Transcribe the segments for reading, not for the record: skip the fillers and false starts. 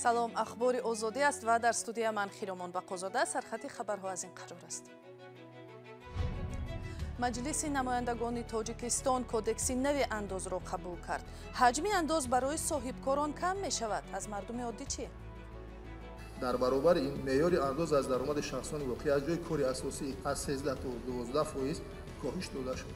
Салом, Ахбори Озодӣ аст ва дар студия ман Хиромон Бақозода. Сархати хабарҳо аз ин қарор аст. Маҷлиси намояндагони Тоҷикистон кодекси нави андозро қабул кард. Ҳаҷми андоз барои соҳибкорон кам мешавад. Аз мардуми оддӣ чӣ? Дар баробари ин меъёри андоз аз даромади шахсони воқеӣ аз ҷои кори асосӣ аз 13 то 12% коҳиш дода шуд.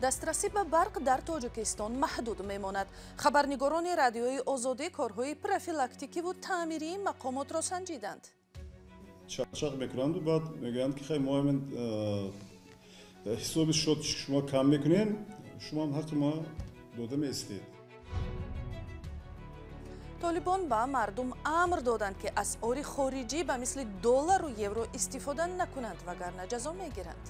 Дастрасӣ ба барқ дар Тоҷикистон маҳдуд мемонад. Хабарнигорони Радиои Озодӣ корҳои профилактикиву таъмирии мақомотро санҷиданд. Чақчақ мекунанду баъд мегӯянд, ки хай, мо ҳамин ҳисоби шод шумо кам мекунем, шумоам ҳаққи мо дода меистед. Толибон ба мардум амр доданд, ки асъори хориҷӣ ба мисли доллару евро истифода накунанд, вагарна ҷазо мегиранд.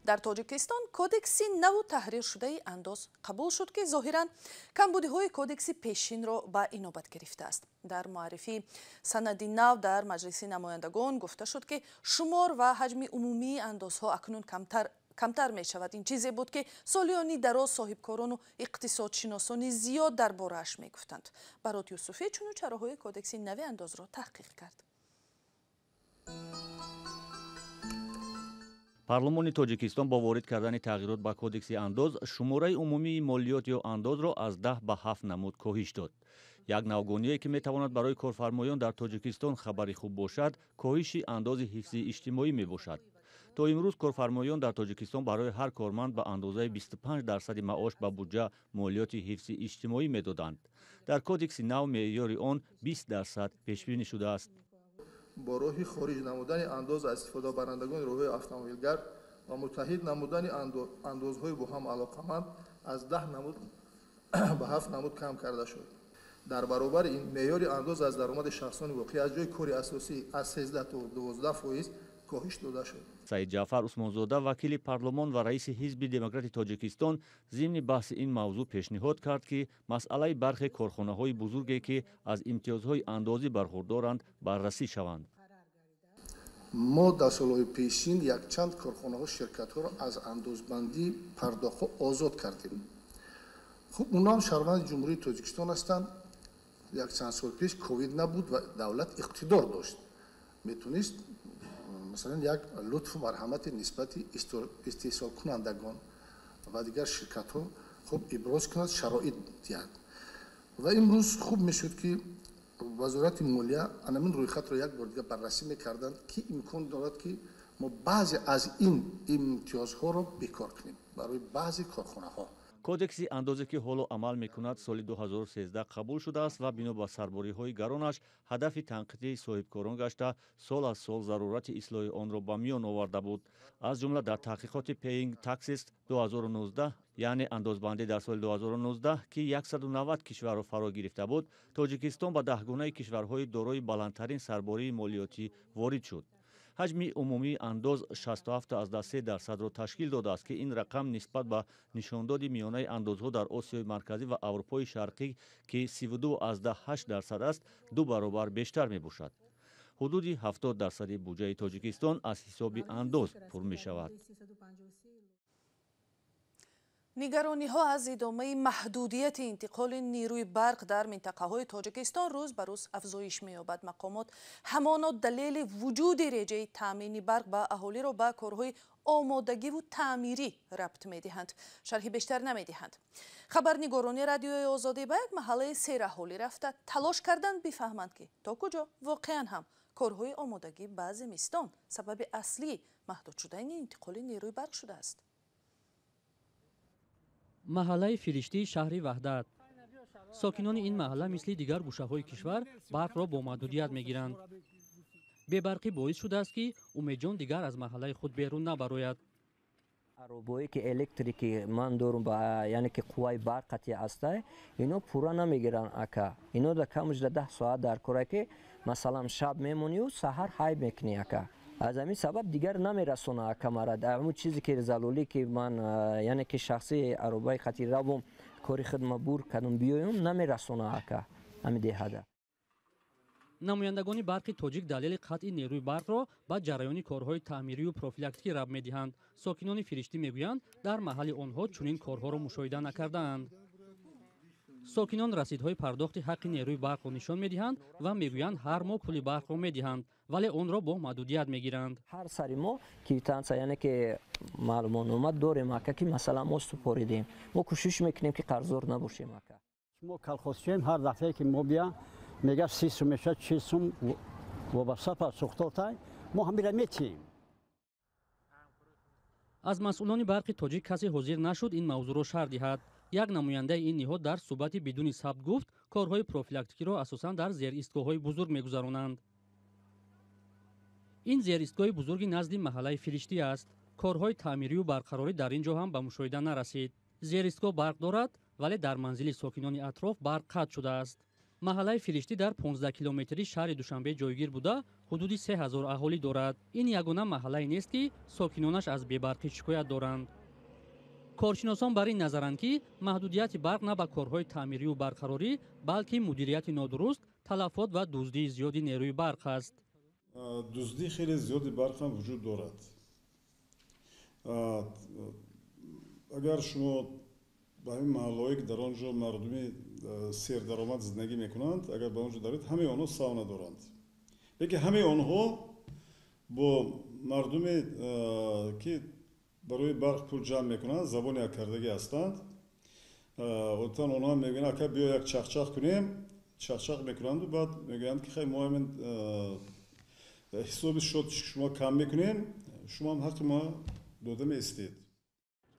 Дар Тоҷикистон кодекси наву таҳриршудаи андоз қабул шуд, ки зоҳиран камбудиҳои кодекси пешинро ба инобат гирифтааст. Дар муаррифии санади нав дар Маҷлиси намояндагон гуфта шуд, ки шумор ва ҳаҷми умумии андозҳо акнун камтар мешавад. Ин чизе буд, ки солиёни дароз соҳибкорону иқтисодшиносони зиёд дар борааш мегуфтанд. Барот Юсуфӣ чуну чароҳои кодекси нави андозро таҳқиқ кард. Парлумони Тоҷикистон бо ворид кардани тағйирот ба кодекси андоз шумораи умумии молиёт ё андозро аз 10 ба 7 намуд коҳиш дод. Як навгоние, ки метавонад барои корфармоён дар Тоҷикистон хабари хуб бошад, коҳиши андози ҳифзи иҷтимоӣ мебошад. То имрӯз корфармоён дар Тоҷикистон барои ҳар корманд ба андозаи 25 дарсади маош ба буҷа молиёти ҳифзи иҷтимоӣ медоданд. Дар кодекси нав меъёри он 20% пешбинӣ шудааст. Бо роҳи хориҷ намудани андоз аз истифодабарандагони роҳҳои автомобилгард ва муттаҳид намудани андозҳои бо ҳам алоқаманд аз 10 намуд ба ҳафт намуд кам карда шуд. Дар баробари ин меъёри андоз аз даромади шахсони воқеӣ аз ҷои кори асосӣ аз 13 то 12% коҳиш дода шуд. Саидҷаъфар Усмонзода, вакили парлумон ва раиси Ҳизби Демократи Тоҷикистон, зимни баҳси ин мавзӯъ пешниҳод кард, ки масъалаи бархе корхонаҳои бузурге, ки аз имтиёзҳои андозӣ бархурдоранд, баррасӣ шаванд. Мо дар солҳои пешин якчанд корхонаҳо, ширкатҳоро аз андозбандӣ, пардохтҳо озод кардем. Хуб, онҳо ҳам шаҳрванди Ҷумҳурии Тоҷикистон ҳастанд. Якчанд сол пеш ковид набуд ва давлат иқтидор дошт, метонист, масалан, як лутфу марҳамати нисбати истеҳсолкунандагон ва дигар ширкатҳо хуб иброз кунад, шароит диҳад. Ва имрӯз хуб мешуд, ки Вазорати молия анамин рӯйхатро як бор дигар баррасӣ мекарданд, ки имкон дорад, ки мо баъзе аз ин имтиёзҳоро бекор кунем барои баъзе корхонаҳо. Кодекси андозе, ки ҳоло амал мекунад, соли 2013 қабул шудааст ва бино ба сарбориҳои гаронаш ҳадафи танқидии соҳибкорон гашта, сол аз сол зарурати ислоҳи онро ба миён оварда буд. Аз ҷумла дар таҳқиқоти Paying Taxes 2019, яъне андозбандӣ дар соли 2019, ки 190 кишварро фаро гирифта буд, Тоҷикистон ба даҳгонаи кишварҳои дорои баландтарин сарбории молиётӣ ворид шуд. Ҳаҷми умумии андоз 67,3 дарсадро ташкил додааст, ки ин рақам нисбат ба нишондоди миёнаи андозҳо дар Осиёи Марказӣ ва Аврупои Шарқӣ, ки 32,8% аст, ду баробар бештар мебошад. Ҳудуди 70 дарсади буҷаи Тоҷикистон аз ҳисоби андоз пур мешавад. Нигарониҳо аз идомаи маҳдудияти интиқоли нерӯи барқ дар минтақаҳои Тоҷикистон рӯз ба рӯз афзоиш меёбад. Мақомот ҳамоно далели вуҷуди реҷаи таъмини барқ ба аҳолиро ба корҳои омодагиву таъмирӣ рабт медиҳанд, шарҳи бештар намедиҳанд. Хабарнигорони Радиои Озодӣ ба як маҳаллаи сераҳолӣ рафта, талош карданд бифаҳманд, ки то куҷо воқеан ҳам корҳои омодагӣ ба зимистон сабаби аслии маҳдуд шудани интиқоли нерӯи барқ шудааст. Маҳаллаи Фириштии шаҳри Ваҳдат. Сокинони ин маҳалла мисли дигар гӯшаҳои кишвар барқро бо маҳдудият мегиранд. Бебарқӣ боис шудааст, ки Умедҷон дигар аз маҳаллаи худ берун набарояд. Аробое ки электрики ман дорум, яъне ки қувваи барқ қати астай, ино пурра намегиранд, ака. Ино да камаш да 10 соат дар кора, ки масалан шаб мемонию саҳар ҳай мекунӣ, ака. Аз ҳамин сабаб дигар намерасона, ака, мара ҳамун чизе ки залолӣ, ки ман, яъне ки шахси аробаи қати равом, кори хидма бур кардум, биёем, намерасона, ака, ҳамин деҳада. Намояндагони барқи тоҷик далели қатъи нерӯи барқро ба ҷараёни корҳои таъмирию профилактикӣ рабт медиҳанд. Сокинони Фириштӣ мегӯянд, дар маҳалли онҳо чунин корҳоро мушоҳида накардаанд. Сокинон расидҳои пардохти ҳаққи нерӯи барқро нишон медиҳанд ва мегӯянд, ҳар моҳ пули барқро медиҳанд, вале онро бо маҳдудият мегиранд. Ҳар сари мо квитансия, яъне ки маълумотнома дорем, ака, ки масалан мо супоридем. Мо кӯшиш мекунем, ки қарздор набошем, ака. Мо колхозчием, ҳар дафъае ки мо бия мега 30 сум мешавад, 40 сум вобаста ба сӯхтортай, мо ҳамира метиҳем. Аз масъулони барқи тоҷик касе ҳозир нашуд ин мавзӯъро шарҳ диҳад. Як намояндаи ин ниҳод дар суҳбати бидуни сабт гуфт, корҳои профилактикиро асосан дар зеристгоҳҳои бузург мегузаронанд. Ин зеристгоҳи бузурги назди маҳаллаи Фириштӣ аст. Корҳои таъмирию барқарорӣ дар ин ҷо ҳам ба мушоҳида нарасид. Зеристгоҳ барқ дорад, вале дар манзили сокинони атроф барқ қатъ шудааст. Маҳаллаи Фириштӣ дар 15 километри шаҳри Душанбе ҷойгир буда, ҳудуди 3000 аҳолӣ дорад. Ин ягона маҳаллае нест, ки сокинонаш аз бебарқӣ шикоят доранд. Коршиносон бар ин назаранд, ки маҳдудияти барқ на ба корҳои таъмирию барқарорӣ, балки мудирияти нодуруст, талафот ва дуздии зиёди нерӯи барқ аст. Дуздии хеле зиёди барқ ҳам вуҷуд дорад. Агар шумо ба ҳамин маҳаллаҳое, ки дар он ҷо мардуми сердаромад зиндагӣ мекунанд, агар ба он ҷо даред, ҳамаи онҳо сауна доранд. Лекин ҳамаи онҳо бо мардуме, ки барои барқ пул ҷамъ мекунанд, забони яккардагӣ ҳастанд. Одатан онҳо мегӯянд, ака биё як чахчах кунем, чахчах мекунанду баъд мегӯянд, ки хай мо ҳамин ҳисоби шод шумо кам мекунем, шумо ҳам ҳаққи мо дода меистед.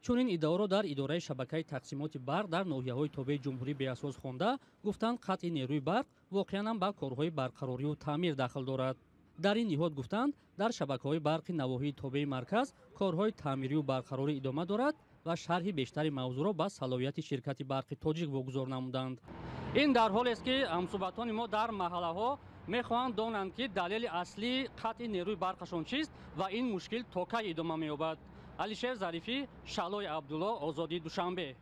Чунин иддаоро дар идораи шабакаи тақсимоти барқ дар ноҳияҳои тобеи ҷумҳурӣ беасос хонда, гуфтанд, қатъи нерӯи барқ воқеан ҳам ба корҳои барқарорию таъмир дахл дорад. Дар ин ниҳод гуфтанд, дар шабакаҳои барқи навоҳии тобеи марказ корҳои таъмирию барқарорӣ идома дорад ва шарҳи бештари мавзӯъро ба салоҳияти ширкати барқи тоҷик вогузор намуданд. Ин дар ҳолест, ки ҳамсӯҳбатони мо дар маҳаллаҳо мехоҳанд донанд, ки далели аслии қатъи нерӯи барқашон чист ва ин мушкил то кай идома меёбад. Алишер Зарифӣ, Шаҳлои Абдулло, Озодӣ, Душанбе.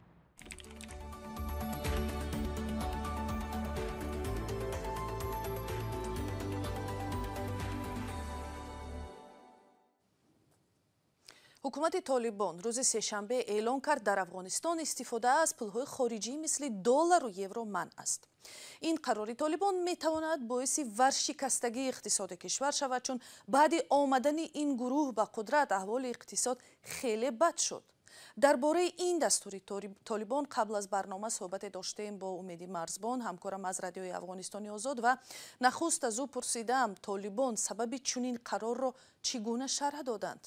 Ҳукумати Толибон рӯзи сешанбе эълон кард, дар Афғонистон истифода аз пулҳои хориҷӣ мисли доллару евро манъ аст. Ин қарори Толибон метавонад боиси варшикастагии иқтисоди кишвар шавад, чун баъди омадани ин гурӯҳ ба қудрат аҳволи иқтисод хеле бад шуд. Дар бораи ин дастури Толибон қабл аз барнома суҳбате доштем бо Умеди Марзбон, ҳамкорам аз Радиои Афғонистони Озод, ва нахуст аз ӯ пурсидам, Толибон сабаби чунин қарорро чӣ гуна шарҳ доданд.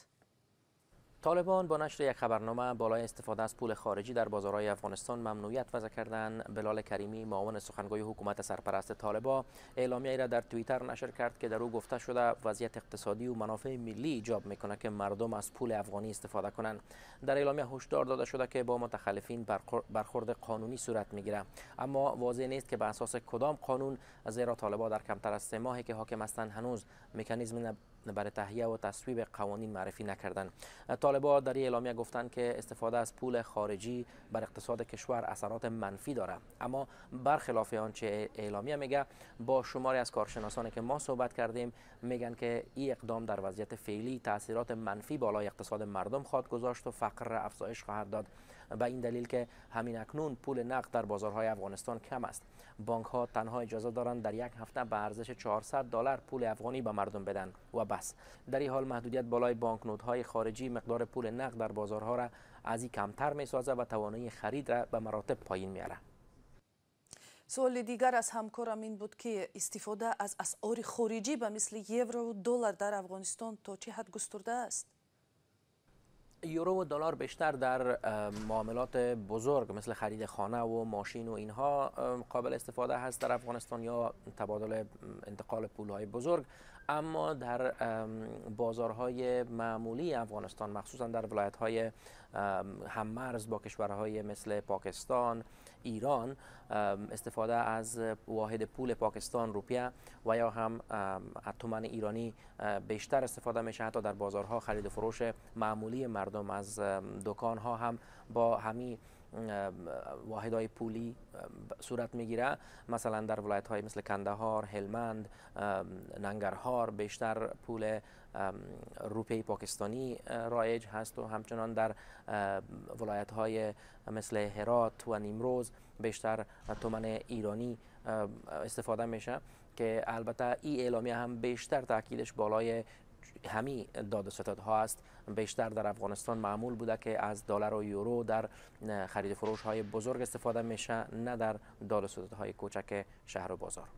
طالبان با نشر یک خبرنامه بالای استفاده از پول خارجی در بازارهای افغانستان ممنوعیت وضع کردند. بلال کریمی، معاون سخنگوی حکومت سرپرست طالبان، اعلامیه‌ای را در توییتر نشر کرد که در او گفته شده وضعیت اقتصادی و منافع ملی ایجاب میکنه که مردم از پول افغانی استفاده کنند. در اعلامیه هشدار داده شده که با متخلفین برخورد قانونی صورت میگیره، اما واضح نیست که به اساس کدام قانون، زیرا طالبان در کمتر از 3 ماهی که حاکم هستند هنوز مکانیزم برای تهیه و تصویب قوانین معرفی نکردند. طالبان در اعلامیه گفتند که استفاده از پول خارجی بر اقتصاد کشور اثرات منفی دارد، اما برخلاف آنچه اعلامیه میگه، با شماری از کارشناسانی که ما صحبت کردیم میگن که این اقدام در وضعیت فعلی تاثیرات منفی بالای اقتصاد مردم خواهد گذاشت و فقر را افزایش خواهد داد، به این دلیل که همین اکنون پول نقد در بازارهای افغانستان کم است. بانک ها تنها اجازه دارند در یک هفته به ارزش $400 پول افغانی به مردم بدن و بس. در این حال محدودیت بالای بانکنوت‌های خارجی مقدار پول نقد در بازارها را از این کمتر می‌سازد و توانایی خرید را به مراتب پایین میاره. سوال دیگر از همکارم این بود که استفاده از اسعار خارجی به مثل یورو و دلار در افغانستان تا چه حد گسترده است؟ یورو و دلار بیشتر در معاملات بزرگ مثل خرید خانه و ماشین و اینها قابل استفاده هست در افغانستان یا تبادل انتقال پولهای بزرگ، اما در بازارهای معمولی افغانستان، مخصوصا در ولایت‌های هممرز با کشورهای مثل پاکستان، ایران، استفاده از واحد پول پاکستان روپیه و یا هم تومان ایرانی بیشتر استفاده میشه. حتی در بازارها خرید و فروش معمولی مردم از دکانها هم با همین واحدهای پولی صورت میگیره. مثلا در ولایت های مثل کندهار، هلمند، ننگرهار بیشتر پول روپی پاکستانی رایج هست و همچنان در ولایت های مثل هرات و نیمروز بیشتر تومن ایرانی استفاده میشه که البته این اعلامیه هم بیشتر تاکیدش بالای همی داد و ستدها است. بیشتر در افغانستان معمول بوده که از دلار و یورو در خرید فروش های بزرگ استفاده میشه، نه در داد و ستدهای کوچک شهر و بازار.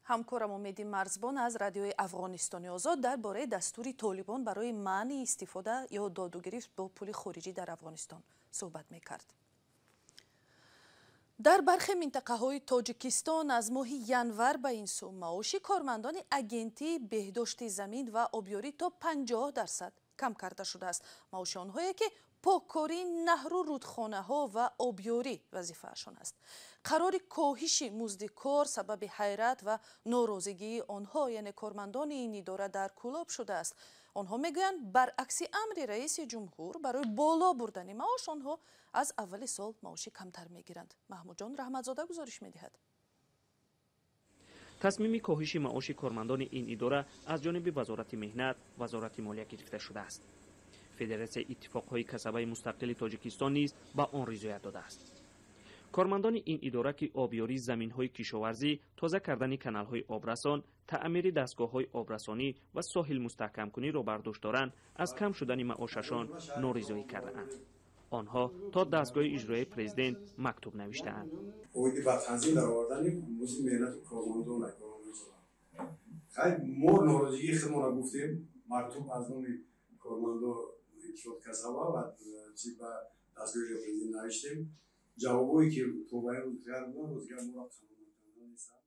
ҳамкорам Умеди Марзбон аз радиои Афғонистони Озод дар бораи дастури Толибон барои манъи истифода ё додугирифт бо пули хориҷӣ дар Афғонистон суҳбат мекард. Дар бархе минтақаҳои Тоҷикистон аз моҳи январ ба ин сӯ маоши кормандони агентии беҳдошти замин ва обёрӣ то 50% кам карда шудааст. Маоши онҳое ки поккории наҳру рудхонаҳо ва обёрӣ вазифаашон аст. Қарори коҳиши музди кор сабаби ҳайрат ва норозигии онҳо, яъне кормандони ин идора дар Кӯлоб шудааст. Онҳо мегӯянд, баръакси амри раиси ҷумҳур барои боло бурдани маош онҳо аз аввали сол маоши камтар мегиранд. Маҳмудҷон Раҳматзода гузориш медиҳад. Тасмими коҳиши маоши кормандони ин идора аз ҷониби Вазорати меҳнат, Вазорати молия гирифта шудааст. Федератсияи иттифоқҳои касабаи мустақили Тоҷикистон низ ба он ризоят додааст. Кормандони ин идора, ки обёрии заминҳои кишоварзӣ, тоза кардани каналҳои обрасон, таъмири дастгоҳҳои обрасонӣ ва соҳил мустаҳкамкуниро бар дӯш доранд, аз кам шудани маошашон норизоӣ кардаанд. Онҳо то дастгоҳи иҷроияи президент мактуб навиштаанд. Оиди ба танзим даровардани музди меҳнати кормандон. Мо норозигии худмонро гуфтем, мактуб аз номи кормандо иттифоқ касаба ва чи ба дастгоҳи иҷроияи президент навиштем. Ҷавобое ки то ба имрӯз гардонанд, рӯзгар моро қаноатмандона нестанд.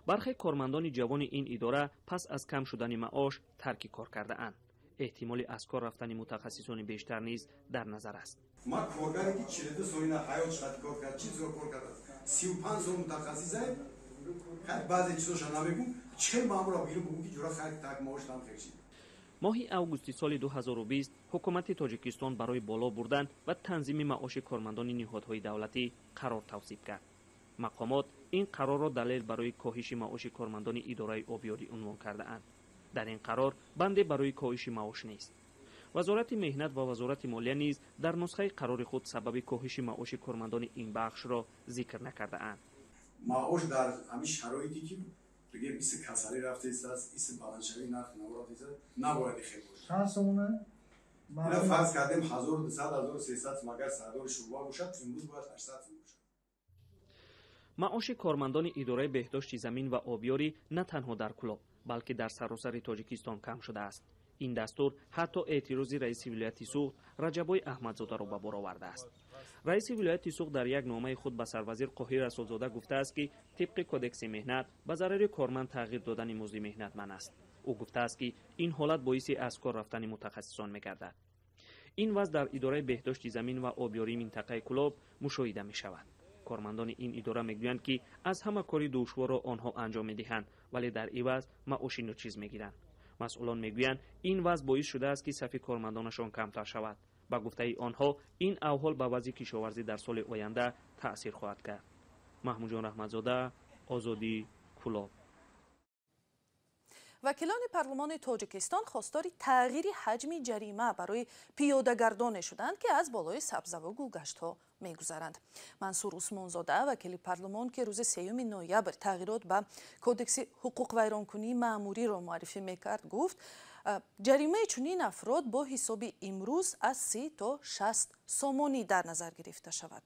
Бархе кормандони ҷавони ин идора пас аз кам шудани маош тарки кор кардаанд. Эҳтимоли аз кор рафтани мутахассисони бештар низ дар назар аст. Ман коргаре ки 42 солина ҳаёт шад кор кард, чӣ зор кор кардааст, 35 сол мутахассисае, баъзе чизоша намегӯм, чӣ маъмура бигирам бигӯм ки ҷура хайр так маош намхекшид. Моҳи августи соли 2020 ҳукумати Тоҷикистон барои боло бурдан ва танзими маоши кормандони ниҳодҳои давлатӣ қарор тавсиб кард. Мақомот ин қарорро далел барои коҳиши маоши кормандони идораи обёрӣ унвон кардаанд. Дар ин қарор банде барои коҳиши маош нест. Вазорати меҳнат ва Вазорати молия низ дар нусхаи қарори худ сабаби коҳиши маоши кормандони ин бахшро зикр накардаанд. Маош дар ҳамин шароите ки бигем иси касалӣ рафтааст, иси баландшавии нархи наво рафтааст, набояд хел бошад. Чанд сомона? Ина фарз кардем 1200, 1300 магар сардори шӯъба бошад, имрӯз бояд 800 сом бошад. Маоши кормандони идораи беҳдошти замин ва обёрӣ на танҳо дар Кӯлоб, балки дар саросари Тоҷикистон кам шудааст. Ин дастур ҳатто эътирози раиси вилояти Суғд Раҷаббой Аҳмадзодаро ба бор овардааст. Раиси вилояти Суғд дар як номаи худ ба сарвазир Қоҳир Расулзода гуфтааст, ки тибқи кодекси меҳнат ба зарари корманд тағйир додани музди меҳнат манъ аст. Ӯ гуфтааст, ки ин ҳолат боиси аз кор рафтани мутахассисон мегардад. Ин вазъ дар идораи беҳдошти замин ва обёрии минтақаи Кӯлоб мушоҳида мешавад. Кормандони ин идора мегӯянд, ки аз ҳама кори душворро онҳо анҷом медиҳанд, вале дар иваз маоши ночиз мегиранд. Масъулон мегӯянд, ин вазъ боис шудааст, ки сафи кормандонашон камтар шавад. Ба гуфтаи онҳо, ин авҳол ба вазъи кишоварзӣ дар соли оянда таъсир хоҳад кард. Маҳмудҷон Раҳматзода, Озодӣ, Кӯлоб. Вакилони парлумони Тоҷикистон хостори тағйири ҳаҷми ҷарима барои пиёдагардоне шуданд, ки аз болои сабзаву гулгаштҳо мегузаранд. Мансур Усмонзода, вакили парлумон, ки рӯзи 3 ноябр тағйирот ба кодекси ҳуқуқвайронкунии маъмуриро муаррифӣ мекард, гуфт, ҷаримаи чунин афрод бо ҳисоби имрӯз аз 30 то 60 сомонӣ дар назар гирифта шавад.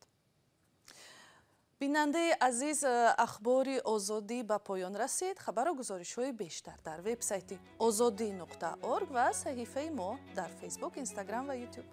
Бинандаи азиз, ахбори Озодӣ ба поён расид. Хабару гузоришҳои бештар дар вебсайти ozodi.org ва саҳифаи мо дар Фейсбук, Инстаграм ва Ютуб.